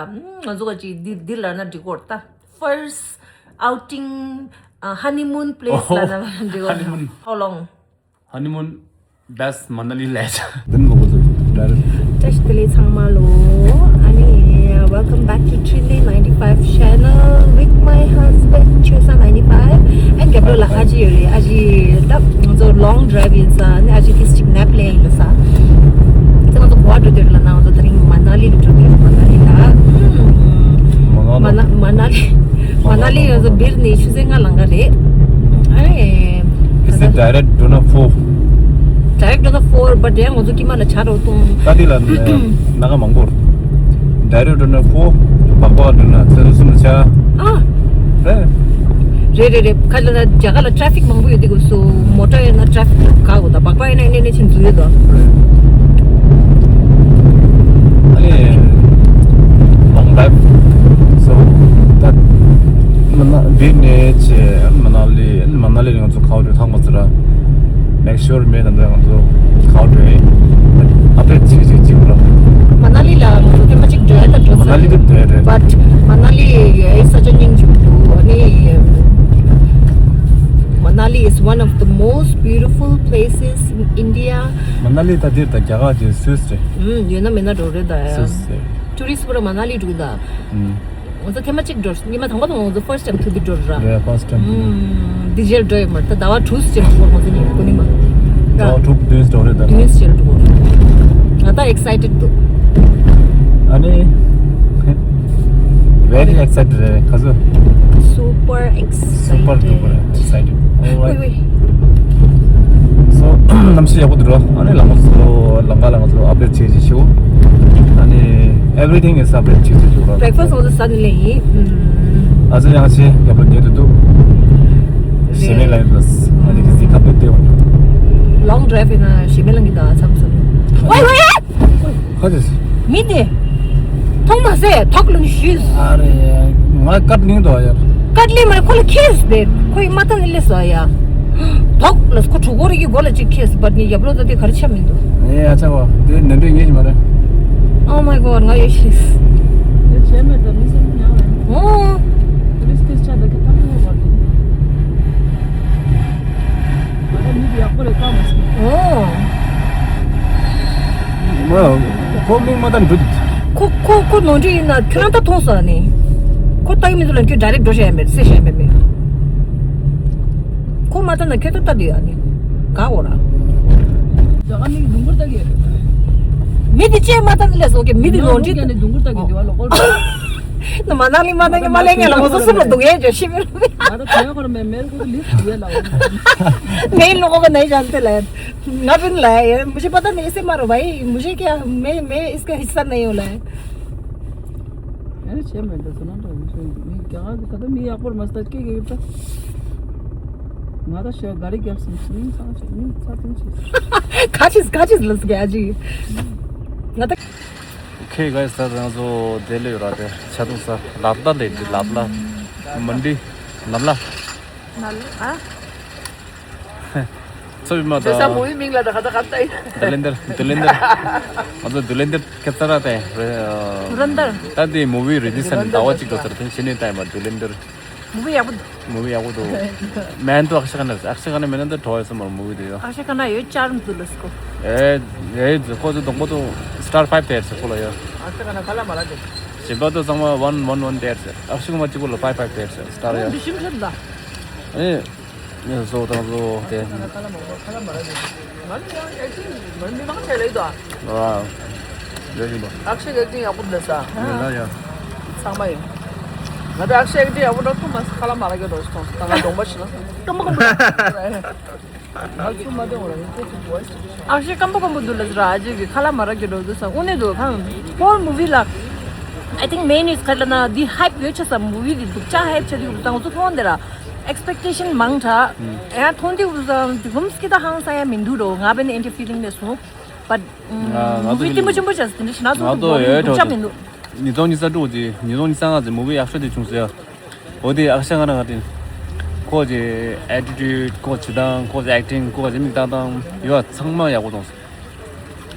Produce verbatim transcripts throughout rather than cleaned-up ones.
ང་ཚོ་ག་ཅིག་འདི་འདི་ལབ་ན་འགྲིག་གོ་རེད་ད། First outing, uh, honeymoon place ལབ་ན་འགྲིག་གོ། Honeymoon. How long? Honeymoon, best Manali ལས་ཆ། དེ་མོ་གོ་ཚོ་direct. བཀྲ་ཤིས་བདེ་ལེགས་ཚང་མ་ལོ། ཨ་ནི། Welcome back to Trinley ninety-five channel with my husband Chosa ninety-five and རྒྱབ་ལོགས་ལ་ཨ་ཅེ་ཡོད་རེད། ཨ་ཅེ་ད་ང་ཚོ་long drive ཡིན་ས། ཨ་ནི་ཨ་ཅེ་དེ་ཅིག་nap ལེན་ཡིན་ས། ད་ང་ཚོ་ག་པར་འགྲོ་འདོད་ལབ་ན་ང་ཚོ་དེ་རིང་མ་ན་ལི་ལ་འགྲོ་འདོད། མ་ན་ལི་ལ། ཨུམ། མ་ན་ལི། མ་ན་ལི། མ་ན་ལི་ང་ཚོ་སྦིར་ནས་ཆུ་ཚོད་ལྔ་ལང་ག་རེད། ཨ་ནི། Is it direct Dona four? Direct Dona four, but དེ་ང་ཚོ་ཀི་མ་ལ་ཆ་རོགས་གཏོང་། ད་དེ་ལ་ནག་མང་པོར། Direct Dona four, Bakwa Dona, Tsenusum Cha. ཨ། རེད། རེད་རེད་རེད། ཁ་ལ་ན་རྒྱ་གར་ལ་traffic མང་པོ་ཡོད་དེ་གོ་སོ། མོ་ཊ་ཡོད་ན་traffic དགའ་གོ། ད་སྦག་སྦག་ཡིན་ན་ཡིན་ན་ཆེན་འཛུལ་ཡོད་དོ། ཨ་ནི། Long drive. So, that མ་ན་འདི་ནས་ཆེ་མ་ན་ལི། མ་ན་ལི་ང་ཚོ་ཁ་བ་རེ་ཐང་པ་ཟེར་ར། Make sure མེད་ད་འདྲ་ང་ཚོ་ཁ་བ་རེ་update ཅིག་ཅིག་ཅིག་ར། མ་ན་ལི་ལ་ང་ཚོ་ཐེངས་མ་གཅིག་འགྲོ་ཡ་ད་འགྲོ་ས་མ་ན་ལི་རེད། དེ་འདྲ་རེད། But མ་ན་ལི་is such a ཉིང་ཆུང་དུ། ཨ་ནི། Manali is one of the most beautiful places in India. མ་ན་ལི་ད་འདིར་ད་རྒྱ་གར་གྱི་སུད་སི་རེད། ཨུམ། ཡོད་ན་མེད་ན་འགྲོ་རེད་ད་ཡ། སུད་སི་རེད། Tourist པ་ར་མ་ན་ལི་འགྲོ་གི་ད། ཨུམ། ང་ཚོ་ཐེངས་མ་གཅིག་འགྲོ། ཉི་མ་དང་པོ་དང་ང་ཚོ་first time ཐུག་གི་འགྲོ་ར། རེད། First time ཐུག་གི། ཨུམ། འདི་རྗེས་འགྲོ་ཡོད་མ་རེད་ད། ཟླ་བ་དྲུག་ཅིག་འགྲོ་ང་ཚོ་ཉིན་ཀུན་ནི་མ། ཟླ་བ་དྲུག་བདུན་འགྲོ་རེད་ད། བདུན་ཅིག་འགྲོ། ང་ད་excited འདུག་ཨ་ནི། Very excited རེད་ཁ་ཚོ། Super excited. Super duper excited. Alright. ཝེ་ཝེ། So གནམ་གཤིས་ཡག་པོ་འདུག་ར། ཨ་ནི་ལམ་ཁ་ཚོ་ལམ་ཁ་ལམ་ཁ་ཚོ་update བྱེད་ཀྱི་ཞུ། ཨ་ནི་everything is update བྱེད་ཀྱི་ཞུ་ར། Breakfast ང་ཚོ་ཟ་ནི་ལེ་ཡིན། ཨ་ཚོ་ཡང་ཆེ་རྒྱབ་ལ་ཉེ་དུ་འདུག་ཞེ་མེད་ལ་ཡིན་པ། ཨ་ནི་གི་ཟི་ཁ་པེ་ཏེ་འོ། Long drive ཡིན་ན་ཞེ་མེད་ལ་ངི་ད་མཚམས་མཚམས། ཝེ་ཝེ། ཁ་ཅིག་མི་དེ། མཐོང་མ་ཟད་ཐོག་ལ་ནི་ཞུས། ཨ་རེ། ང་ཀར་ལིང་དོ་ཡར། ཀར་ལིང་མ་ཁོ་ལ་ཁེས་དེ། ཁོ་ཡི་མ་ཏན་ལས་སོ་ཡ། ཐོག་ལ་ཁོ་གྲུ་གོ་རི་གི་སྒོ་ལ་ཅིག་ཁེས་བར་ནི་ཡབ་ལོ་ད་དེ་ག་རེ་ཆ་མི་འདུག་ཨེ་ཨ་ཅག་བ་དེ་ནན་དུ་ངེས་ཀྱི་མ་རེད། Oh my god ང་ཡོད་ཤེས། ཡོད་བྱས་མེད་ད་མི་སེམས་ཉང་རེད། ཨོ། དེ་རིས་ཁེས་ཆ་ད་གི་ཐང་མོ་བར་དུ། ང་ད་མི་དེ་ཡག་པོ་རེད་ཀ་མ་སོང་། ཨོ། ཁོ་མིག་མ་ལྟ་འགྲོ་འདུག་ཁོ་ཁོ་ཁོ་ནོར་འཁྲུལ་ཡིན་ན་ཁྱོད་རང་ད་མཐོང་སོང་ནི། ཁོ་ལྟ་གི་མི་འདུག་ལབ་ཁྱོད་direct འགྲོ་ཤེས་ཡ་མེད་སེ་ཤེས་ཡ་མེད་མེད། ཁོ་མ་ལྟ་ན་ཁྱོད་ད་ལྟ་འདི་ཡ་ནི། ག་འོ་ར། ད་ག་མིག་སྡུག་པོ་ལྟ་གི། མི་དེ་ཅེས་མ་ལྟ་ནི་ལས་སོ་གི་མི་དེ་ནོར་འཁྲུལ། ནི་སྡུག་པོ་ལྟ་གི་འདི་བ་ལོ་ཀོལ། ནི་མ་ནང་ལི་མ་ནང་གི་མ་ལེན་ངེ་ལ་ངོ་སོ་སུ་ལ་སྡུག་ཡས་ཅོ་ཤི་མི་རུ། ང་ད་དེ་ཁོ་ར་མེ་མེར་ཁོ་གི་ལིས་ཡས་ལ་འོ། མེ་ལོ་ཀོ་གི་ནའི་ཅན་དེ་ལ། ང་བིན་ལ་ཡ། मुझे पता नहीं इसे मारो भाई। मुझे क्या, मैं, मैं इसका हिस्सा नहीं हूँ ला है। अरे छह मिनट सुना तो मुझे नहीं क्या कि पता नहीं आप पर मस्त के के तो मारा शो गाड़ी क्या सुन सुन सा नहीं सा तुम से काचिस काचिस लस गया जी। ना तो Okay guys, ད་ང་ཚོ་དེ་ལས་ར་དེ་ཆ་དུང་ས་ལབ་ད་ལས་དེ་ལབ་ལ་མན་ཌི་ནམ་ལ། ནལ་ཨ། ཚོ་བི་མ་ད། ས་མུ་བི་མིང་ལ་ད་ག་ད་ག་ད་ཡིན། དུ་ལེན་དར་དུ་ལེན་དར། ང་ཚོ་དུ་ལེན་དར་ཁེ་ས་ར་དེ། དུ་ལེན་དར། ད་དེ་མུ་བི་རི་ལིས་ཟེར་ནས་ཟླ་བ་གཅིག་འགྲོ་ཚར་དེ་ཕྱི་ནས་ད་ཡིན་པ་དུ་ལེན་དར། མུ་བི་ཡག་པོ་འདུག་མུ་བི་ཡག་པོ་འདུག་མན་དུ་ཨག་ཤ་ཁ་ན་ཨག་ཤ་ཁ་ན་མེད་ན་ད་གྲོ་ཡོད་སོ་མར་མུ་བི་དེ་ཡོད། ཨག་ཤ་ཁ་ན་ཡོད་ཅར་མ་འདུག་ལ་སྐོ། ཨེ་ཨེ་ཁོ་ཚོ་དང་པོ་དུ་སི་ཊར་ཕའིབ་དེར་ཚེ་ཁོ་ལ་ཡོད། ཨག་ཤ་ཁ་ན་ཁ་ལ་མ་ལ་དེ། ཞིམ་པ་དུ་ཚང་མ་ཝན་ཝན་ཝན་དེར་ཚེ་ཨག་ཤ་ཁ་མ་གཅིག་པོ་ལ་ཕའིབ་ཕའིབ་དེར་ཚེ་སི་ཊར་ཡོད། འདི་ཞིམ་ཤོད་ལ། ཨེ། ངས་བཟོ་དང་བཟོ་དེ། ང་ནི་ཡང་ཨེག་ཊིང་མི་མང་ཆེ་ལེགས་དོ། ཨ། ལེགས་ཡིན་པ། ཨག་ཤེ་ཨེག་ཊིང་ཡག་པོ་འདུག་ས། ཡིན་ན་ཡང་། ཚང་མ་ཡིན། ང་ཚོ་ཨག་ཤེ་ཨེག་ཊིང་ཡག་པོ་འདུག་ཐུག་མ་ཁ་ལ་མ་ར་གི་འགྲོ་སོང་ད་ང་གདོང་པ་ཞིག་ན་སོང་། ཀམ་པོ་ཀམ་པོ། ང་ཚོ་མ་དེ་འོ་ར་ཡིན་ཁོ་ཚོ་བོ་ཨིས་ཞིག་ཨག་ཤེ་ཀམ་པོ་ཀམ་པོ་འདུག་ལ་ཟེར་ཨ་ཅེ་གི་ཁ་ལ་མ་ར་གི་འགྲོ་འདུག་ས་དངོས་གནས་འདུག་ཁང་ཧོལ་མུ་ཝི་ལ། I think main is ཁ་ལ་ན་འདི་ཧའིབ་ཡོད་ཆ་ས་མུ་ཝི་འདི་འདུག་ཅག་ཧའིབ་ཆ་འདུག་ད་ང་ཚོ་མཐོང་དེ་ར། Expectation མང་དྲགས། ཡང་མཐོང་དུས་ཀྱི་ཧུམ་སྐད་ད་ཧང་སང་ཡ་མི་འདུག་རོ། ང་བན་ཨེན་ཊི་ཕི་ལིང་ནས་སོང་། But ང་ཚོ་མུ་བི་གི་ལྟད་མོ་ཆེན་པོ་བྱས་ཟིན་འདྲ་ཞིག་ན་ང་ཚོ་ཚོ་ཡོད་འདུག་ཅག་མི་འདུག་ཉིས་སྟོང་ཉི་ཤུ་རྩ་དྲུག་གི་ཉིས་སྟོང་ཉི་ཤུ་རྩ་ལྔ་གི་མུ་བི་ཡག་ཤོས་དེ་བྱུང་ཟེར། འོ་དེ་ཨག་ཤ་ཁ་ན་ང་དེ། ཁོ་གི་ཨེ་ཊི་ཊུཌ་ཁོ་བྱེད་སྟངས་ཁོ་གི་ཨེག་ཊིང་ཁོ་གི་མིག་བཏང་སྟངས་ཡོད་ཚང་མ་ཡག་པོ་བྱུང་ཟེར།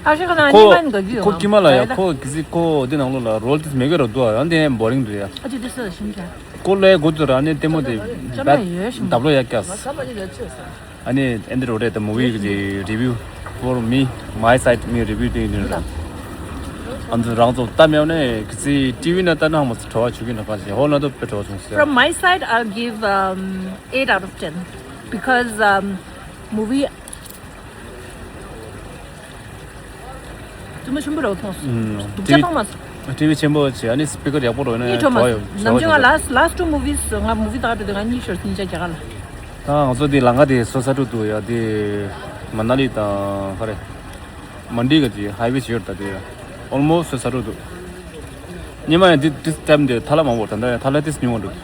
ཨ་ཤི་ཁ་ན་ཁོ་ཉི་མ་འགའ་རྒྱུ་ཁོ་ཡོང་ཀི་མ་ལ་ཡ་ཨ་ཁོ་གི་སི་ཁོ་འདི་ནང་ལོགས་ལ་རོལ་ཏིས་མེ་གེ་ར་འདུག་ཨ་ཡང་དེ་བོ་རིང་འདུག་ཡ། ཨ་ཅི་དེ་སུ་ལ་ཤིང་ཆ། ཁོ་ལས་གོ་ཏུ་ར་ནི་ལྟད་མོ་དེ་ཅ་མ་ཡོད་ཤིང་ཆ། འདབ་ལོ་ཡ་ཀྱ་ས། ཨ་ནི་ཨེ་འདི་རོ་རེད་ད་movie གི་review for me my side me review དེ་ཡིན་ར། ཨ་ཚོ་རང་ཚོ་ལྟ་མེད་ནས་གི་སི་ཊི་ཝི་ན་ལྟ་ན་ཧ་མ་ཚོ་བྲོ་བ་ཆུ་གི་ན་ཁ་ཞེ་ཧོ་ན་དོ་པེ་བྲོ་བ་བྱུང་ཟེར། From my side, I'll give um, eight out of ten because um, movie དུ་མ་ཆེན་པོ་རེད་མཐོང་སོང་། སྡུག་ཅག་མཐོང་མ་སོང་། ཊི་ཝི་ཆེན་པོ་བྱས་ཨ་ནི་སི་པི་ཀར་ཡག་པོ་རོལ་ན་ཡང་བྲོ་བ་ཡོད། ནམ་རྒྱུན་ང་last last two movies ང་movie ད་ག་དུས་ང་གཉིས་ཤོར་སྙིང་རྗེ་རྒྱ་གར་ལ། ད་ང་ཚོ་དེ་ལམ་ཁ་དེ་སོ་ས་ཁྲུ་འདུག་ཡ་དེ་མ་ན་ལི་དང་ག་རེ་མན་ཌི་ག་དེ་highway ཞིག་ཡོད་ད་དེ་almost སོ་ས་ཁྲུ་འདུག་ཉི་མ་ཡང་འདི་འདི་time འདི་ཐ་ལ་མང་པོ་ད་ལྟ་ཡང་ཐ་ལ་ཏིས་ཉུང་བ་འདུག་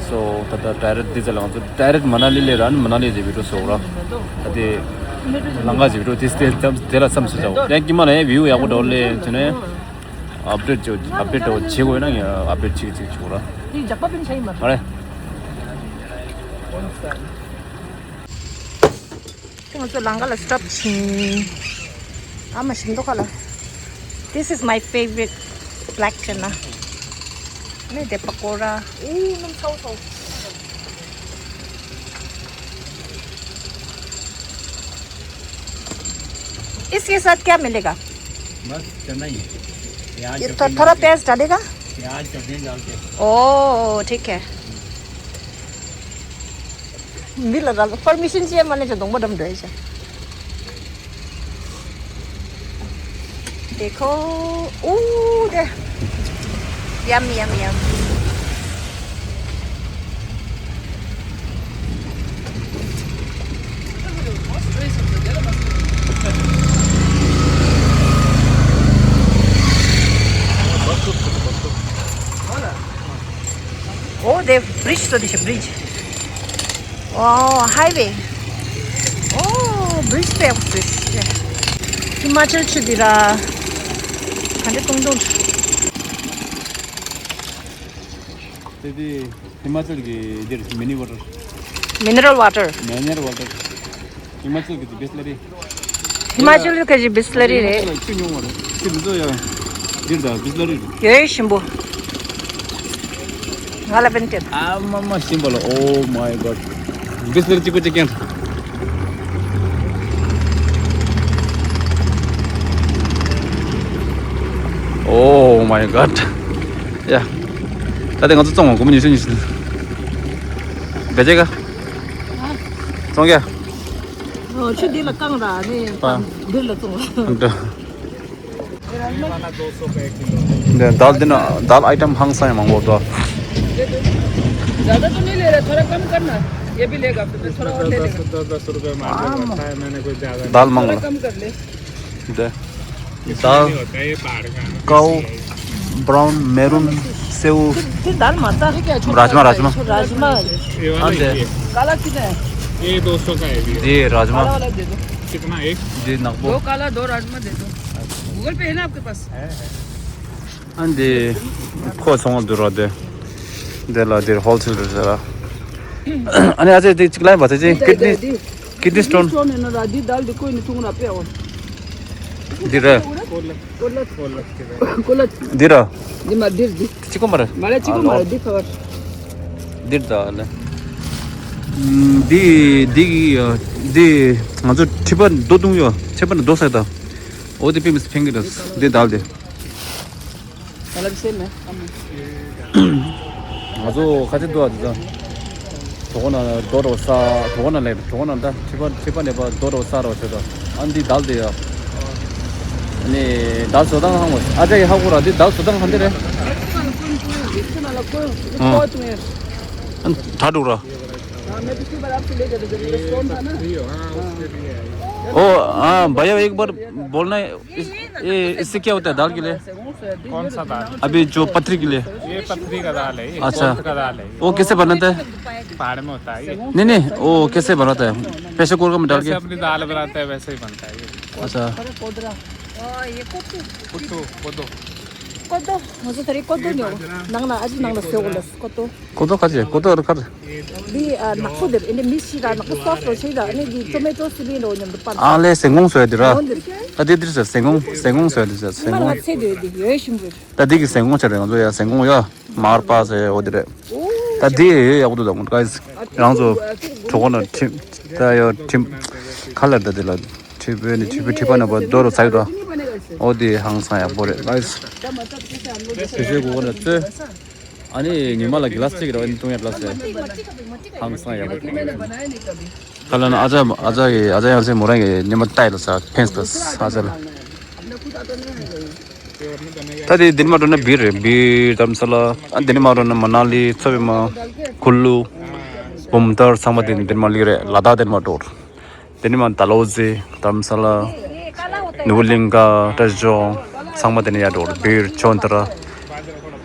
སོ་ད་ལྟ་direct འདི་ཚེ་ལང་ཚོ་direct མ་ན་ལི་ལས་ར་ནི་མ་ན་ལི་ཟེར་བི་ཌིའོ་སོ་ར་ད་དེ་ལམ་ཁ་ཟེར་བི་ཌིའོ་ཏིས་དེ་ཙམ་དེ་ལ་བསམ་སོ་ཙང་ཡང་ཀི་མ་ལ་ཡང་view ཡག་པོ་འདྲ་ལས་ཚོ་ནས་update བྱོ་update འདྲ་བྱེད་དགོས་ན་ཡང་update བྱེད་ཀྱི་བྱེད་ཆོག་ར། འདི་ཇག་པ་པིན་ཆ་ཡིན་མ་རེད། ང་ཚོ་ལམ་ཁ་ལ་stop བྱིན། ཨ་མ་ཞིམ་མདོག་ཁ་ལ། This is my favorite black chana. नहीं दे पकौड़ा। ए नम छाओ छाओ। इसके साथ क्या मिलेगा? बस चना ही। प्याज ये चटनी थो- थोड़ा डाल के। प्याज डालेगा? प्याज चटनी डाल के। ओ ठीक है। མི་ལ་ར་ལ་permission བཅས་མ་ལེན་ཅིག་གདོང་པ་འགྲམ་འགྲོ་ཡ་ཤ། देखो। ཨུ་དེ། Yum, yum, yum. Oh, they bridge, so they should bridge. Oh, highway. Oh, bridge पे bridge. Himachal ཆུ་འདི་ར། ག་འདྲ་གཏོང་གཏོང་། དེ་དེ་ཧི་མ་ཅལ་གྱི་འདིར་མི་ནི་ཝ་ཊར། Mineral water. Mineral water. ཧི་མ་ཅལ་གྱི་བི་སི་ལ་རི། ཧི་མ་ཅལ་གྱི་བི་སི་ལ་རི་རེད། ཆུ་ཉུང་བ་རེད། ཆུ་འདི་ཚོ་ཡང་འདིར་དང་བི་སི་ལ་རི་རེད། ཡོད་ཞིམ་པོ། ང་ལ་བན་ཏེ། ཨ་མ་མ་ཞིམ་པ་ལ། Oh my god. བི་སི་ལ་རི་གཅིག་པོ་གཅིག་རྐྱང་། Oh my god. ཡ། ད་ལྟ་ང་ཚོ་བཙོང་བ་སྒོར་མོ་ཉི་ཤུ་ཉི་ཤུ། བེ་ཅེ་ག་བཙོང་རྒྱ། ཨོ་ཆུ་འདི་ལ་བཀང་ར་ནི་འདིར་ལ་བཙོང་བ། འདི་དལ་འདི་ན་དལ་ཨའི་ཊམ་ཧང་སང་ཡང་མང་པོ་འདུག ज़्यादा तो नहीं ले रहा, थोड़ा कम करना। ये भी लेगा, फिर मैं थोड़ा और ले लेगा। दस दस रुपए मार के बैठा है, मैंने कुछ ज्यादा नहीं। दाल थोड़ा मंगला। कम कर ले। दे। दाल। काऊ, ब्राउन, मैरून, सेव। फिर दाल माता है क्या? छोटा राजमा, राजमा। राजमा। ये वाला हाँ, दे। ये। काला कितना है? ये दो सौ का है भैया। दे, राजमा। काला वाला दे दो। कितना? एक? दे, नकबो। दो काला, दो राजमा दे दो। गूगल पे है ना आपके पास? है, है। ཨ་འདི་ཁོ་ཚོང་བ་འདུག་ར་དེ། དེ་ལ་དེར་ཧོལ་སེལ་རེད་ཟེར་ར། ཨ་ནི་ཨ་ཅེ་དེ་གཅིག་ལན་པ་དེ་ཅེ་ཀིད་ནི་ཀིད་ནི་སི་སྟོན། འདི་ར། འདི་ར། གཅིག་པོ་མ་རེད། འདི་ད་ལ། འདི་འདི་ང་ཚོ་མཁྲིས་པ་རྡོ་བརྡུངས་ཡོད། མཁྲིས་པ་རྡོ་ས་ད། འོ་དེ་པི་མི་སི་ཕེང་གི་རེད། འདི་ད་ལ་དེ། ང་ཚོ་ཁ་ཆེ་འདུག་ཨ་དེ་ཚོ། གྲོད་ཁོག་ན་རྡོ་རོ་ས། གྲོད་ཁོག་ན་ལས་གྲོད་ཁོག་ན་འདྲ་མཁྲིས་པ་མཁྲིས་པ་ནད་པ་རྡོ་རོ་ས་རོ་བྱེད་དོ། ཨ་འདི་དལ་དེ་ཡ། ནི་དལ་བཟོ་སྟངས་ཧང་བ་ཨ་ཅག་གི་ཧ་གོ་ར། འདི་དལ་བཟོ་སྟངས་ག་འདི་རེད། ཨ་ད་འགྲོ་ར། ओ हाँ, भैया एक बार बोलना है। इस, ये, इससे क्या होता है दाल के लिए? कौन सा दाल? अभी जो पथरी के लिए। ये पथरी का दाल है, ये अच्छा। कोष्ठ का दाल है। वो कैसे बनाते हैं? पहाड़ में होता है ये। नहीं, नहीं, वो कैसे बनाता है? प्रेशर कुकर में डाल के? जैसे अपनी दाल बनाते हैं, वैसे ही बनता है ये। अच्छा। कुट्टू, कोदो। ཀོ་ཏོ། ང་ཚོ་ད་རེས་ཀོ་ཏོ་ཉོ། ནང་ལ་ཨ་ཅེ་ནང་ལ་བཟོས་གོ་ལ་ཀོ་ཏོ། ཀོ་ཏོ་ཁ་ཅེ་ཀོ་ཏོ་ར་ཁར། འདི་ཨ་ནག་པོ་དེར་ཨེ་འདྲ་མི་ཤི་ར་ནག་པོ་སོབ་རོ་ཆེ་ད་ཨ་ནི་འདི་ཊོ་མེ་ཊོ་སི་ལིན་རོ་མཉམ་དུ་པར། ཨ་ལེ་སེང་གོང་བཟོས་དེ་ར། འོ་འདིར་ཁྱེར། ད་དེ་དེར་ཟེར་སེང་གོང་སེང་གོང་བཟོས་དེ་ཟེར་སེང་ཉི་མ་ལ་གོང་། ཚེ་འདོད་དེ་ཡོད་ཤིམ་པོ། ད་དེ་གི་སེང་གོང་ཆ་རེད་ང་ཚོ་ཡ་སེང་གོང་ཡ་མར་པ་ཟེར་འོ་དེ་རེད། ད་དེ་ཡོད་ཡག་པོ་འདུག་ད་ང་ཚོ་རང་ཚོ་གྲོགས་ན་ཁྲིམས་ད་ཡོད་ཁྲིམས་ཁ་ལར་ད་དེ་ལ། ཁྲི་པའི་ནི་ཁྲི་པའི་ཁྲི་པ་ནི་པ་རྡོ་རུ་ཚ་ཡོད་དོ། ཨོ་དེ་ཧང་སང་ཡག་པོ་རེད་ལགས། ཞེ་ཞེ་གུ་གུ་ནི་ཚོས། ཨ་ནི་ཉི་མ་ལ་གི་ལ་སི་ཅིག་རེད་ཨ་ནི་བཏུང་ཡག་ལ་སེ། ཧང་སང་ཡག་པོ་རེད། ཁ་ལ་ན་ཨ་ཅག་ཨ་ཅག་གི་ཨ་ཅག་ཡང་སེ་མོ་རང་གི་ཉི་མ་ལྟ་ཡག་ལ་ས་ཕེན་སི་ཏོ་ཨ་ཅག་ལ། ད་དེ་དེ་ནི་མ་འགྲོ་ན་བིར་རེད་བིར་དྷརམ་ས་ལ། ཨ་དེ་ནི་མ་འགྲོ་ན་མ་ན་ལི་ཚོ་བི་མ་ཁུ་ལུ་བུམ་ཐར་ཚང་མ་དེ་ནི་དེ་ནི་མ་ལི་རེད་ལ་དྭགས་དེ་ནི་མ་འགྲོ། དེ་ནི་མ་ད་ལོ་ཟི་དྷརམ་ས་ལ་ནུ་བུ་ལིང་ག་ཏྲ་ཇོ་ཚང་མ་དེ་ནི་ཡར་འགྲོ་བིར་ཆོན་ཏ་ར་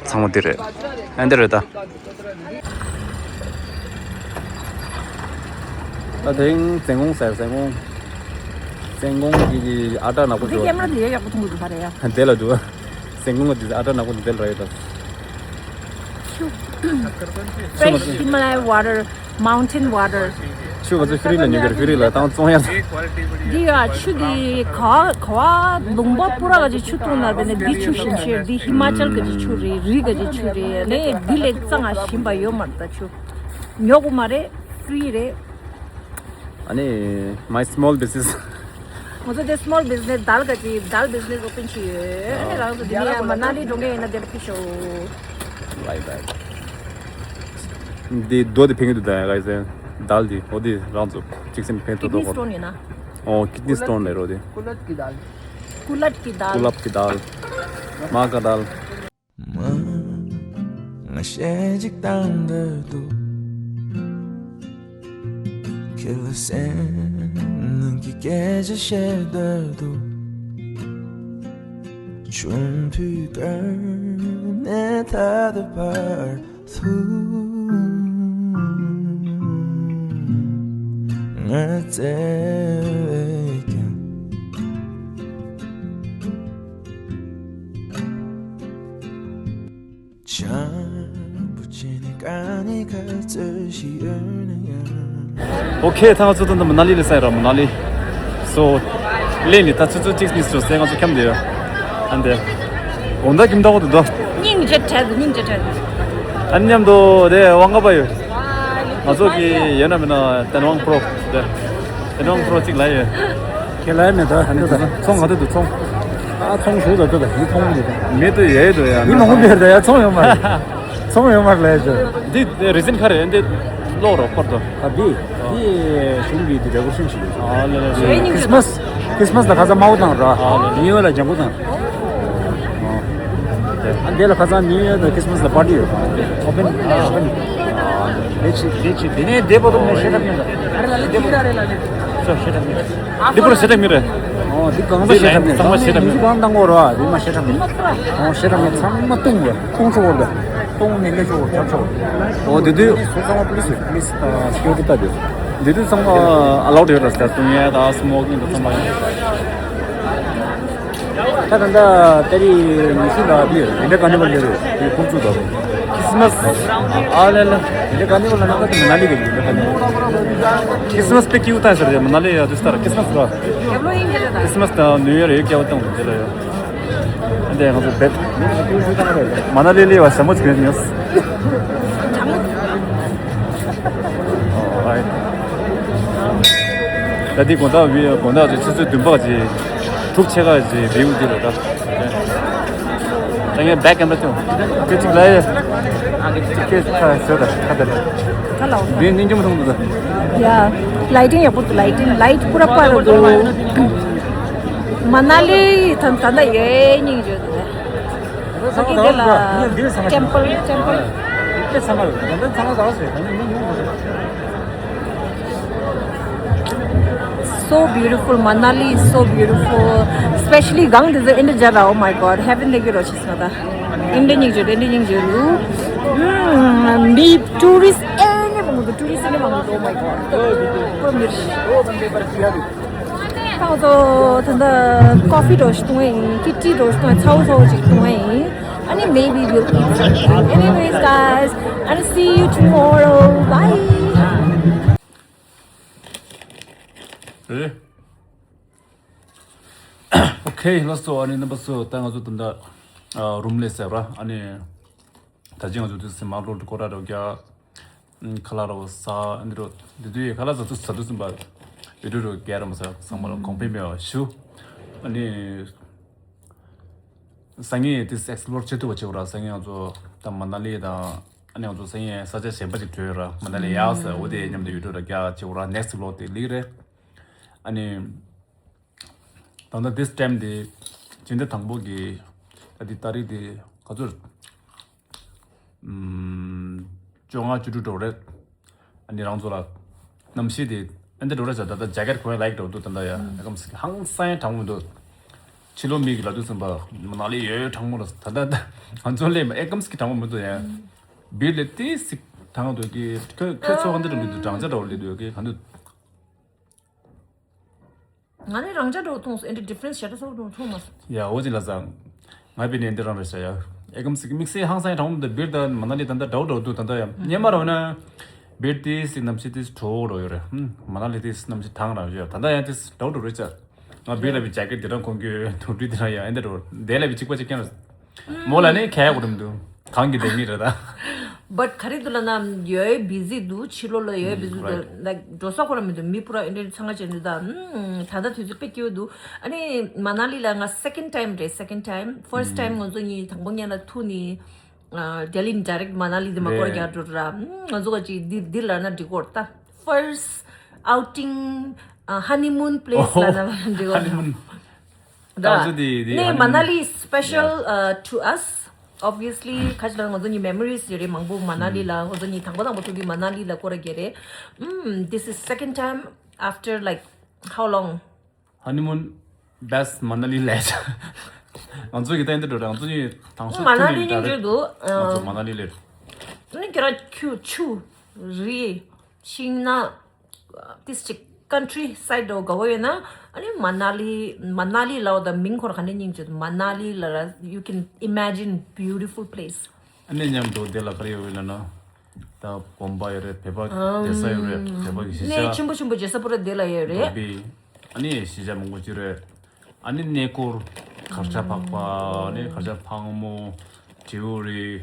ཚང་མ་དེ་རེད། ཨ་འདི་རེད་ད། ད་དེང་ཟན་གོང་ཟེར་ཟན་གོང་། ཟན་གོང་གི་ཨ་ཏྲ་ནག་པོ་འདི་འགྲོ། ཀེམ་ར་དེ་ཡག་པོ་མཐོང་གི་འདུག་ག་རེ་ཡ། དེ་ལ་འདུག་ཟན་གོང་གི་ཨ་ཏྲ་ནག་པོ་དེ་ལ་ཡོད་ད། Fresh Himalaya water, mountain water. ཆུ་ང་ཚོ་ཧྥི་རི་ལ་ཉོ་གི་རེད། ཧྥི་རི་ལ་དང་བཙོང་ཡག་འདི་ཡ་ཆུ་འདི་ག་བ་ག་བ་ལུང་པ་སྤུ་ར་ག་ཅིག་ཆུ་བཏུང་ན་དེ་ནས་འདི་ཆུ་ཞིམ་ཤེས། འདི་ཧི་མ་ཅལ་ག་ཅིག་ཆུ་རེད། རི་ག་ཅིག་ཆུ་རེད། ནས་འདི་ལས་གཙང་ང་ཞིམ་པ་ཡོད་མ་རེད། ད་ཆུ་ཉོ་དགོས་མ་རེད། ཧྥི་རི་རེད། ཨ་ནི་my small business. ང་ཚོ་དེ་small business དལ་ག་ཅིག་དལ་business open བྱས་ཡོད། ཨ་ནི་རང་ཚོ་དེ་ནས་ཡང་མ་ན་ལི་འགྲོ་མཁན་ཡིན་ན་དེར་ཕེབས་ཤོག Bye bye. འདི་རྡོ་དེ་ཕན་གྱི་འདུག་ད་ཡ་ག་ཟེར་དལ་འདི་འོ་དེ་རང་ཚོ་གཅིག་སེམས་ཕན་ཐོགས་ཐོགས་སྐོར། Kidney stone ཡིན་ན། ཨོ་kidney stone ལས་རོ་དེ། कुलत की दाल। कुलत की दाल। कुलत की दाल। माँ का दाल। ང་ཞེ་གཅིག་བཏང་འདོད་འདུག་ཁྱེད་ལ་སེམས་ནང་གི་སྐད་ཆ་བཤད་འདོད་འདུག་ཆུང་དུས་ཀ་ནས་ད་ལྟ་བར་དུ་ང་བཙལ་བས་ཀྱང་། ཨོ་ཁེ། ད་ང་ཚོ་ད་ལྟ་མ་ན་ལི་ལ་སླེབས་ར། མ་ན་ལི། སོ། ལེ་ནི་ད་ཆུ་ཚོད་གཅིག་གཉིས་སོ་སེ་ང་ཚོ་འཁྱམས་བསྡད་ཡོད། ཨ་འདི། དགོང་དག་གིམ་ད་འོ་དུ་དོ། སྙིང་རྗེ་བྲལ་འདུག་སྙིང་རྗེ་བྲལ་འདུག་ཨ་མཉམ་དུ་དེ་དབང་ག་པ་ཡོད། ང་ཚོ་གི་ཡོད་ན་མེད་ན་ཏན་ཝང་པྲོ་དེ། ཏན་ཝང་པྲོ་གཅིག་ལ་ཡོད། ཁྱེད་ལ་མེད་ད་ཨ་འདི་ད་ཚོང་ག་དུ་དུ་ཚོང་། ཨ་ཚོང་ཞུ་ད་དུ་ད་ཡི་ཚོང་མི་དུ་ཡེ་དུ་ཡ་མི་མང་པོ་མེད་ད་ཡ་ཚོང་ཡོད་མ་རེད། ཚོང་ཡོད་མ་རེད་ལས་ཅོ། འདི་རི་ཟིན་ཁ་རེད་འདི་ལོག་རོགས་པར་དུ། ཨ་འདི་འདི་གཞུང་གི་འདི་ཌེ་ཀོ་རེ་ཤན་ཞིག་ཡོད། ཨ་ལེ་ལེ། ཁྲིས་མས་ཁྲིས་མས་ལ་ཁ་ཚ་མའོ་དང་ར། ཨ་ལེ་ལེ། ཉི་ཡོ་ལ་ཇང་གུ་དང་། ཨ་འདི་ལ་ཁ་ཚ་ཉི་ཡོ་དང་ཁྲིས་མས་ལ་པར་ཊི་ཡོད། ཨོ་པན་ཨོ་པན། ལེ་ཆི་ལེ་ཆི་འདི་ནས་འདི་པོ་དུ་ནས་ཤེ་ཐབ་ཉན་ད། ཨ་རེ་ལ་ལེ་ཁྱི་ར་རེ་ལ་ལེ། སོ་ཤེ་ཐབ་ཉན། འདི་པོ་ཤེ་ཐབ་མི་རེད། ཨོ་འདི་གང་ས་ཤེ་ཐབ་ཉན། ཚང་མ་ཤེ་ཐབ་ཉན། གང་དང་གོ་ར་འདི་མ་ཤེ་ཐབ་ཉན། ཨོ་ཤེ་ཐབ་ཉན། ཚང་མ་བཏུང་བ་བཏུང་ཆོག་གོ་ར། གཏོང་ནས་ལས་ཆོག་རྒྱབ་ཆོག་ཨོ་དེ་དུས་སུ་ཚང་མ་པུ་ལི་སི་པུ་ལི་སི་སི་ཀིའུ་རི་ཊི་ལྟ་དུས། དེ་དུས་ཚང་མ་ཨ་ལའོ་ཌི་ཡོད་ར་ཟེར། བཏུང་ཡས་དང་སི་མོ་ཀིང་དང་ཚང་མ་ཡོད། ད་ད་ད་ད་རེས་ཉི་ཤུ་ལ་དེ་རིན་ཌ་ཀར་ནི་ཝལ་ཡོད་རེད། དེ་ཁོང་ཚོ་དང་ཁྲིས་མས་ཨ་ལེ་ལེ། རིན་ཌ་ཀར་ནི་ཝལ་ལ་ནང་ད་དེ་མ་ན་ལི་གི་རིན་ཌ་ཀར་ནི་ཝལ། ཁྲིས་མས་པེ་ཀིའུ་ཏང་ཟེར་རེད། མ་ན་ལི་ཡ་དུས་ལྟར་ཁྲིས་མས་ར། ཁྲིས་མས་དང་ནིའུ་ཡར་ཡོད་སྐལ་བ་བཏང་དེ་ལ་ཡོད། འདི་ང་ཚོ་བེད། མ་ན་ལི་ལི་བ་ཞྭ་མོ་ཅིག་ཉོས། ད་འདི་དགོང་དག་བི་དགོང་དག་ཅིག་ཆུ་ཚོད་བདུན་པ་ཅིག་གྲུབ་ཆེ་ཁ་ཅིག་བིའུ་འདི་རེད་ད། ད་ངས་back camera ཅིག་ཁྱེད་ཅིག་ལ་ཡ། ཁྱེད་ཅིག་ཁ་ཟེར་ད་ཁ་དེ་ལ། འདི་སྙིང་རྗེ་མོ་མཐོང་འདུག་ད། ཡ། lighting ཡག་པོ་འདུག lighting light པུ་ར་པ་ར་འདུག་མ་ན་ལི་ཐང་ད་ད་ཡེ་སྙིང་རྗེ་འདུག་ད་གི་དེ་ལ་temple temple། So beautiful, Manali is so beautiful, especially གངས་འདི་ཚོ་ཨིན་དྲ་ཇ་ར། Oh my God, heaven ལ་གི་རོ་ཆི་སོང་ད། ཨིན་དྲ་སྙིང་རྗེ་ཨིན་དྲ་སྙིང་རྗེ་རུ། མི་tourist ཨེ་ནི་མང་འདུག tourist ཨེ་ནི་མང་འདུག Oh my God. ཁོ་མི་ད་ང་ཚོ་ད་ལྟ་ཀོ་ཕི་འདྲ་ཞིག་བཏུང་བ་ཡིན། ཏི་ཏི་འདྲ་ཞིག་བཏུང་བ་ཡིན། ཚ་བོ་ཚ་བོ་ཅིག་བཏུང་བ་ཡིན། And maybe we'll eat something. Anyways, guys, and see you tomorrow. Bye. ཨེ། ཨོ་ཁེ། ལགས་སོ། ཨ་ནི་རྣམ་པ་ཚོ། ད་ང་ཚོ་ད་ལྟ་ཨ་རུམ་སླེབས་ཟེར་བ། ཨ་ནི་ད་ཅི་ང་ཚོ་དུས་སེ་མར་ལོག་སྐོར་ར་རོགས་རྒྱག་ཁ་ལག་རོ་ཟ། ཨ་ནི་རོ་འདི་དུས་ཁ་ལག་ཟ་དུས་ཟ་དུས་ཙམ་པ་བི་ཌིའོ་རོ་རྒྱག་ར་མ་ཟ། ཚང་མ་ལ་གོང་འཕེལ་མེད་པ་ཞུ། ཨ་ནི་སང་ཉིན་དུས་ཨེགས་པི་ལོར་བྱེད་ཐུབ་པ་བྱེད་དགོས་ར། སང་ཉིན་ང་ཚོ་ད་མ་ན་ལི་དང་། ཨ་ནི་ང་ཚོ་སང་ཉིན་ས་ཆ་གཞན་པ་ཅིག་བྲོས་ཡོད་ར། མ་ན་ལི་ཡག་ས་འོ་དེ་མཉམ་དུ་བི་ཌིའོ་རོ་རྒྱག་བྱེད་དགོས་ར། ནེགསི་ལོག་དེ་ལིག་རེད། ཨ་ནི། ད་ལྟ་this time དེ་སྤྱི་ཟླ་དང་པོ་གི་ད་དེ་ཏ་རིག་དེ་ག་ཚོད། ཨམ། བཅོ་ལྔ་བཅུ་དྲུག་འགྲོ་རེད། ཨ་ནི་རང་ཚོ་ལ་གནམ་གཤིས་དེ་ཨེ་འདྲ་འགྲོ་རེད་ཟེར། ད་ལྟ་ཇེ་ཀེཊ་གོན་ཡ་ལེགས་འགྲོ་འདུག་ད་ལྟ་ཡ་ཨ་ཀམ་སི་ཧང་སང་གྲང་མོ་འདུག་ཕྱི་ལོགས་མི་གི་ལབ་དུས་ཙམ་པ་མ་ན་ལི་ཡོད་གྲང་མོ་ལ། ད་ལྟ་ད་ང་ཚོ་ལས་ཨེ་ཀམ་སི་གྲང་མོ་མི་འདུག་ཡ། བིར་ལས་ཏི་སི་གྲང་འདུག་གི། ཁྱོད་ཁྱོད་ཚོ་ག་འདྲ་འདུག་སྦྲང་ཆ་འདྲ་བོ་ལས་འདུག་གི་ག་འདུག་ང་ནི་རང་འཇགས་འགྲོ་མཐོང་སོང་། ཨེ་འདྲ་difference་ཞེ་དྲག་ཚ་པོ་འགྲོ་མཐོང་མ་སོང་། ཡ་འོ་ཅི་ལ་ཟ། ང་བི་ནས་འདི་རང་རེད་ཤག་ཡ། ཨེ་ཀམ་སི་དམིགས་བསལ་ཧང་སང་གྲང་མོ་འདི་བིར་དང་མ་ན་ལི་ད་ལྟ་འདྲ་བོ་འདྲ་བོ་འདུག་ད་ལྟ་ཡ། སྔོན་མ་རོ་ན་བིར་ཏི་སི་གནམ་གཤིས་ཏི་སི་དྲོ་བོ་རོ་ཡོད་རེད། ཧུམ། མ་ན་ལི་ཏི་སི་གནམ་གཤིས་དྭངས་རང་ཡོད། ད་ལྟ་ཡ་ཏི་སི་འདྲ་བོ་འདྲ་བོ་རེད་ཤག་ང་བིར་ལ་བི་ཇེ་ཀེཊ་འདི་རང་གོན་གི་ཡོད། དུག་སྦྲུལ་འདི་རང་ཡ་ཨེ་འདྲ་འདྲ་བོ། དེ་ལ་བི་གཅིག་པ་གཅིག་རྐྱང་རེད། མོ་ལ་ནི་ཁ་ཡག་གོ་རིམ་འདུག་གང་གི་དེ་ནི་རེད་ད། But ག་རེ་འདུག་ལབ་ན་ཡོད་བི་ཟི་འདུག་ཕྱི་ལོགས་ལ་ཡོད་བི་ཟི་འདུག Right. Like འགྲོ་ས་ཁོ་རང་མི་འདུག་མི་པུ་ར་ཨེ་འདྲ་འཚང་ཁ་ཅན་འདུག་ད་ད་ལྟ་དུས་ཚོད་དཔེ་སྐྱིད་པོ་འདུག་ཨ་ནི་མ་ན་ལི་ལ་ང་second time རེད། Second time. First time ང་ཚོ་གཉིས་དང་པོ་ཉལ་ལ་ཐུག་ནི་ཨ་ལྡི་ལི་ནས་direct མ་ན་ལི་དེ་མ་སྐོར་རྒྱག་འགྲོ་ར། ང་ཚོ་ག་ཅིག་འདི་འདི་ལབ་ན་འགྲིག་གོ་ར། ད་first outing ཨ་honeymoon place ལབ་ན་འགྲིག་གོ་ར། Honeymoon. ད་ད་ང་ཚོ་དེ་དེ་ནས་honeymoon མ་ན་ལི་special Yeah. uh, to us. Obviously ཁ་ཅིག་ལ་ང་ཚོ་གཉིས་memories ཡོད་རེད་མང་པོ། མ་ན་ལི་ལ་ང་ཚོ་གཉིས་དང་པོ་དང་པོ་ཐུག་དུས་མ་ན་ལི་ལ་སྐོར་ར་རྒྱག་རེད། ཨམ། This is second time after, like, how long? Honeymoon best Manali ལས། ང་ཚོ་གི་ད་ཡིན་འདི་འགྲོ་རེད། ང་ཚོ་གཉིས་དང་ཤོས་མ་ན་ཐུག་ནས་ལི་ད་རྙིང་རྒྱུ་རེད། འདུག་ང་ཚོ་མ་ན་ལི་ལས། ཨ་ནི་ཁྱེད་རང་ཁྱུ་ཆུ་རི་ཤིང་ནགས་ཏིས་ཅིག་country side འགྲོ་དགའ་བོ་ཡོད་ན། ཨ་ནི་མ་ན་ལི་མ་ན་ལི་ལའོ་ད་མིང་ཁོ་ར་ག་ནས་རྙིང་བྱེད། མ་ན་ལི་ལ་ར་you can imagine beautiful place. ཨ་ནི་མཉམ་དུ་དེ་ལ་ག་རེ་ཡོད་ལབ་ན། ད་དགོན་པ་ཡོད་རེད། བོད་པ་བསྡད་ས་ཡོད་རེད། བོད་པ་གི་གཞིས་གནས་ཆེན་པོ་ཆེན་པོ་རྒྱལ་ས་པུ་ར་དེ་ལ་ཡོད་རེད། རྡོ་སྦིས། ཨ་ནི་གཞིས་ཆགས་མང་པོ་ཅིག་རེད། ཨ་ནི་གནས་སྐོར་གར་ཆ་འཕགས་པ། ཨ་ནི་གར་ཆ་ཕག་མོ། བྲིའུ་རི།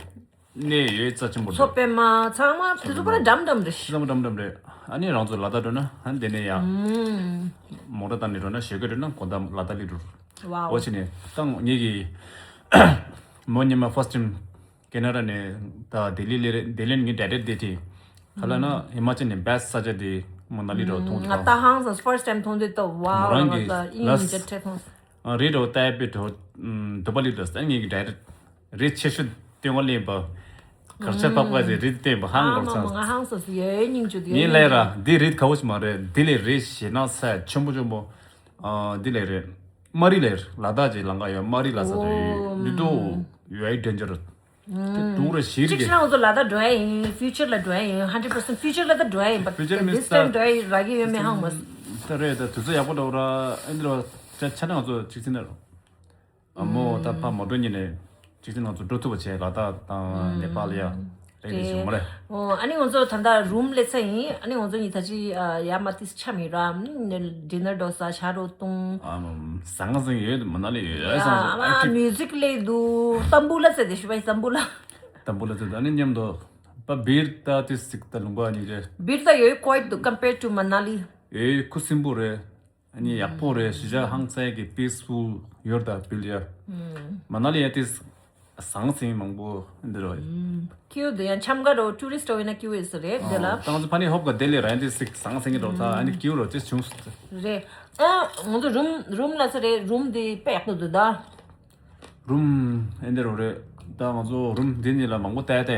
གནས་ཡོད་རྩ་ཆེན་པོ་མཚོ་རེད། པད་མ་ཚང་མ་དེ་ཚོ་པུ་ར་འགྲམ་འགྲམ་རེད། ཚང་མ་འགྲམ་འགྲམ་རེད། ཨ་ནི་རང་ཚོ་ལ་དྭགས་འགྲོ་ན་ཨ་ནི་དེ་ནས་ཡ། མོ་ཊ་བཏང་ནས་འགྲོ་ན་ཞོགས་ཀས་འགྲོ་ན་དགོང་དག་ལ་དྭགས་སླེབས་འགྲོ། Wow. འོ་བྱས་ནས་ད་ངེད་ཀྱི་མོ་ཉི་མ་first time ཁེ་ན་ཌ་ནས་ད་ལྡི་ལི་སླེབས་རེད། ལྡི་ལི་ནས་ངས་direct བསྡད་དེ། ཁ་ལ་ན་ཧི་མ་ཅལ་ནས་best ས་ཆ་དེ་མ་ན་ལི་འགྲོ་མཐོང་ང་ཐུབ་ད་ཧང་སང་first time མཐོང་དུས་ད་མོ་wow རང་ང་གི་ད་ཨིན་last ཇེ་ཐེ་ཐོང་། རི་འགྲོ་ལྟ་བའི་འགྲོ་འདུག་པ་ལི་འགྲོ་ས་ངས་ཀྱི་direct རི་ཆེ་ཤོས་སྟོན་པ་ལེན་པ། གར་ཆ་འཕགས་པ་ཟེར་རི་སྟོན་པ་ཧང་ཨ་གོ་མ་མ་ང་ཚང་ཧང་སང་ཡོད་སྙིང་རྗེ་ཡོད་ངས་ལས་ར་འདི་རི་ག་བོ་ཞིག་མ་རེད། འདི་ལས་རི་ཞེ་ན་ས་ཆེན་པོ་ཆེན་པོ། ཨ་འདི་ལས་རེད། མ་རི་ལས་ལ་དྭགས་ཀྱི་ལམ་ཁ་ཡོད། མ་རི་ལ་ས་དེ་འདི་དུ་ཡོད་ཨི་danger། དེ་དུག་ར་ཞིག་གཅིག་རེད། ཕྱིན་ང་ཚོ་ལ་དྭགས་འགྲོ་ཡ་ཡིན། future ལ་འགྲོ་ཡ་ཡིན། hundred percent future ལ་ད་འགྲོ་ཡ་ཡིན། But future means this time འགྲོ་ཡ་ཡིན་རག་གི་ཡོད་མེད་ཧང་མ་ད་རེད། ད་དུས་ཚོད་ཡག་པོ་འགྲོ་ར་ཨེ་འདི་ར་ཆ་ཆ་ན་ང་ཚོ་གཅིག་ཚིག་ན་རོ། ཨ་མོ་ད་ཕ་མ་འགྲོ་ཉིན་ནས་གཅིག་ཚིག་ང་ཚོ་འགྲོ་ཐུབ་པ་བྱས་ལ་དྭགས་དང་ནེ་པཱལ་ཡ་རེད་དེ་བྱུང་མ་རེད། ཨོ་ཨ་ནི་ང་ཚོ་ད་ལྟ་རུམ་སླེབས་ཚར་ཡིན། ཨ་ནི་ང་ཚོ་གཉིས་ད་ཅི་ཡར་མར་ཏིས་འཆམ་ཡིན་ར། dinner འགྲོ་ས་ཇ་རོ་བཏུང་། ཨ་མ་ཟང་ཟིང་ཡོད་མ་ན་ལི་ཡོད་ཟང་ཟིང་ཨ་མ་active music ལས་འདུག་ཏམ་བུ་ལ་ཟེར་ཏེ་ཞུ་བ་ཡིན། ཏམ་བུ་ལ། ཏམ་བུ་ལ་ཟེར་ཏེ་ཨ་ནི་མཉམ་དུ་པ་བིར་ད་ཏིས་ཅིག་ད་ལུང་པ་གཉིས་རེད། བིར་ད་ཡོད་ཀོ་ཡིད་འདུག compared to མ་ན་ལི། ཡོད་ཁུ་སིམ་པོ་རེད། ཨ་ནི་ཡག་པོ་རེད། གཞིས་ཆགས་ཧང་སང་གི་peaceful ཡོད་ད་བིལ་ཡ། མ་ན་ལི་ཡ་ཏིས་ཟང་ཟིང་མང་པོ་འདི་རོ། ཁྱེའུ་འདི་ཡང་འཆམ་ག་རོ་tourist འགྲོ་ཡིན་ན་ཁྱེའུ་ཡོད་ས་རེད་འདི་ལ། ཨ་ཏང་ཚོ་ཕ་ནི་ཧོབ་ག་དེ་ལས་ར་ཡ་ཏིས་ཟང་ཟིང་གི་འགྲོ་ད་ཨ་ནི་ཁྱེའུ་རོ་ཅིས་བྱུང་། རེད། ཨ་ང་ཚོ་རུམ་རུམ་ལ་ས་རེད། རུམ་འདི་དཔེ་ཡག་པོ་འདུག་ད། རུམ་ཨེ་འདི་རུ་རེད། ད་ང་ཚོ་རུམ་འདི་གཉིས་ལ་མང་པོ་བལྟས་ཏེ་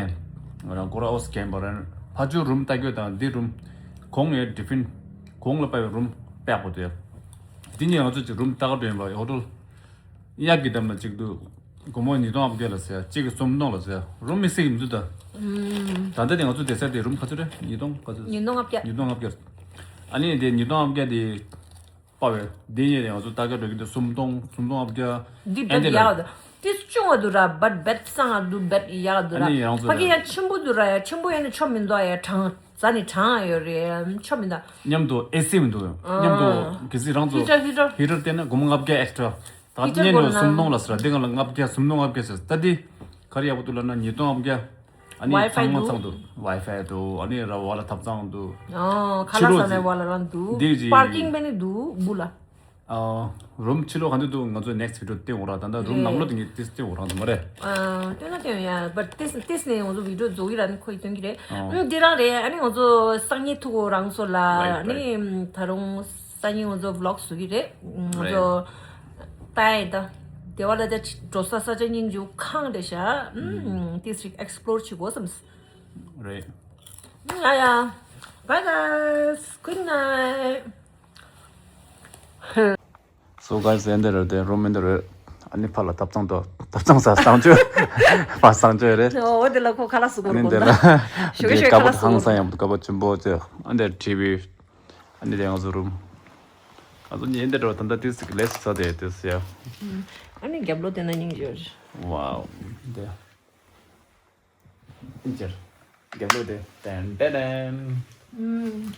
ང་རང་སྐོར་ཨོ་སི་གན་པ་རན་ཕ་ཆུ་རུམ་ལྟ་རྒྱུ་དང་འདི་རུམ་གོང་ཡོད་ཌི་ཕིན་གོང་ལ་པའི་རུམ་དཔེ་ཡག་པོ་འདུག་འདི་གཉིས་ང་ཚོ་ཅིག་རུམ་ལྟ་ག་འགྲོ་ཡིན་པ་ཧོ་ཊེལ་གཡག་གི་འདམ་ལ་གཅིག་འདུག་སྒོར་མོ་ཉིས་སྟོང་ཨབ་བརྒྱ་ལ་ཟེར་གཅིག་གི་སུམ་སྟོང་ལ་ཟེར་རུམ་མི་སྲིད་ཀྱི་མི་འདུག་ད། ད་ལྟ་དེ་ང་ཚོ་བསྡད་ས་དེ་རུམ་ག་ཚོད་རེད། ཉིས་སྟོང་ག་ཚོད། ཉིས་སྟོང་ཨབ་བརྒྱ། ཉིས་སྟོང་ཨབ་བརྒྱ། ཨ་ནི་དེ་ཉིས་སྟོང་ཨབ་བརྒྱ་དེ། པ་བས། འདི་ཡས་ནས་ང་ཚོ་ལྟ་སྐལ་འགྲོ་གི་འདུག་སུམ་སྟོང་། སུམ་སྟོང་ཨབ་བརྒྱ། འདི་ཨེ་འདི་ཡག་ལ། ཏིས་ཆུང་བ་འདུག་ར། བད་བད་སང་ང་འདུག། བད་ཡག་འདུག་ར། ཨ་ནི་ཡང་ཚོ་ཕ་གི་ཡང་ཆེན་པོ་འདུག་ར། ཡ་ཆེན་པོ་ཡ་ནི་ཆོ་མི་འདུག་ཡ། གྲང་ཟ་ནི་གྲང་ཡོད་རེད། ཆོ་མི་འདུག། མཉམ་དུ་ཨེ་སི་མི་འདུག། མཉམ་དུ་གལ་སྲིད་རང་ཚོ་ཧི་ཊར་ཧི་ཊར་ཧི་ཊར་བལྟས་ན་སྒོར་མོ་ལྔ་བརྒྱ་ཨེག་སི་ཊ་ར། ད་ཧི་ཊར་གཉིས་ནས་སྒོར་སུམ་སྟོང་ལ་ཟེར་ར། འདི་ག་ལ་ལྔ་བརྒྱ་སུམ་སྟོང་ལྔ་བརྒྱ་ཟེར། ད་འདི་ག་རེ་ཡག་པོ་འདུག་ལབ་ན་ཉིས་སྟོང་ལྔ་བརྒྱ། ཨ་ནི་ཝའི་ཕའི་ཚང་མ་འདུག། ཚང་དུ་ཝའི་ཕའི་འདུག། ཨ་ནི་ར་བ་ལ་ཐབ་ཚང་འདུག། ཨོ་ཁ་ཕྱི་ལོགས་ལག་ཟ་ནས་ཅིག་བ་ལ་རང་འདུག། འདི་ཅིག་པར་ཀིང་བས་ནི་འདུག་སྦུག་ལ། ཨ། རུམ་ཕྱི་ལོགས་ག་འདྲ་འདུག། ང་ཚོ་ནེག་སི་ཊི་བི་ཌི་ཡོ་བལྟས་འོང་ར། ད་ལྟ་རུམ་ནང་ལོགས་དེ་ངས་ཏིས་ཏིས་འོང་རང་འདུག་མ་རེད། ཨ། སྟོན་ན་སྟོན་ཡ། བཊ་ཏིས་ཏིས་ནས་ང་ཚོ་བི་ཌི་ཡོ་བཟོ་གི་ར། ནི་ཁོ་ཡི་སྟོན་གི་རེད། ཨོ། ཨུམ། འདི་རང་རེད། ཨ་ནི་ང་ཚོ་སང་ཉིན་ཐུག་གོ་རང་སོ་ལ། རའིཊ་ཨ་ནི་རའིཊ། ད་རུང་སང་ཉིན་ང་ཚོ་བི་ལོག་བཟོ་གི་རེད། ང་ཚོ་རའིཊ། ད་ཡིན་ད། དེ་བ་ལ་ད་འགྲོ་ས་ས་ཆ་སྙིང་རྗེ་པོ་གང་རེད་ཤག། ཨུམ། ཏིས་ཅིག་ཨེག་སི་པི་ལོར་བྱེད་དགོས་བསམ། རེད། ཡ་ཡ། Bye guys. Good night. So guys, ཨེ་འདི་རེད་དེ། རུམ་ཨེ་འདི་རེད། ཨ་ནི་ཕ་ལ་ཐབ་ཚང་དུ་ཐབ་ཚང་ས་གསང་སྤྱོད་ཕ་གསང་སྤྱོད་རེད། ཨོ་དེ་ལ་ཁོ་ཁ་ལག་ཟ་གོ། ཨ་ནི་རེད་འདི་ལ་ཞོ་གི་ཞོ་ཀ་ཁ་བོ་ལག་ཟ་ཧང་གོ། སང་ཡང་ཀ་བོ་ཆེན་པོ་ཅིག། ཨ་འདི་ཊི་ཝི། ཨ་ནི་དེ་ང་ཚོ་རུམ། ང་ཚོ་ཉིན་འདི་འགྲོ་ད་ལྟ་ཏིས་ལེས་ཚ་དེ་ཏིས་ཡ། ཨ་ནི་རྒྱབ་ལོགས་དེ་ན་སྙིང་རྗེ་པོ་རེད། ཝའོ། འདི། ཨིན་ཅར། རྒྱབ་ལོགས་དེ། ཏན་ཏན་ཏན། ཨུམ།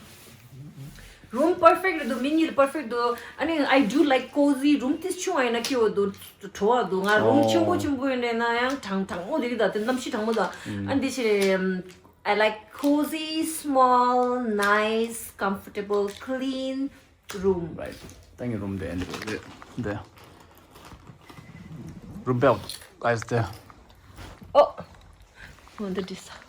རུམ་པར་ཕེག་རེད་འདུག། མི་གཉིས་ལ་པར་ཕེག་འདུག། ཨ་ནི་I do like cozy room། ཏིས་ཆུང་བ་ཡིན་ན་སྐྱིད་པོ་འདུག། བྲོ་བ་འདུག། ང་རུམ་ཨོ། ཆེན་པོ་ཆེན་པོ་ཡིན་ན་ཡང་གྲང་གྲང་མོ་དེ་རིགས་དང་དེ་གནམ་གཤིས་གྲང་མོ་དང་། ཨ་འདི་ཕྱིར། I like cozy, small, nice, comfortable, clean room. Right. ད་ངའི་རུམ་དེ་ཨེ་འདི་རེད་དེ། རུམ་པའི་ཨའི་སི་དེ། ཨོ། ང་འདི་འདྲིས།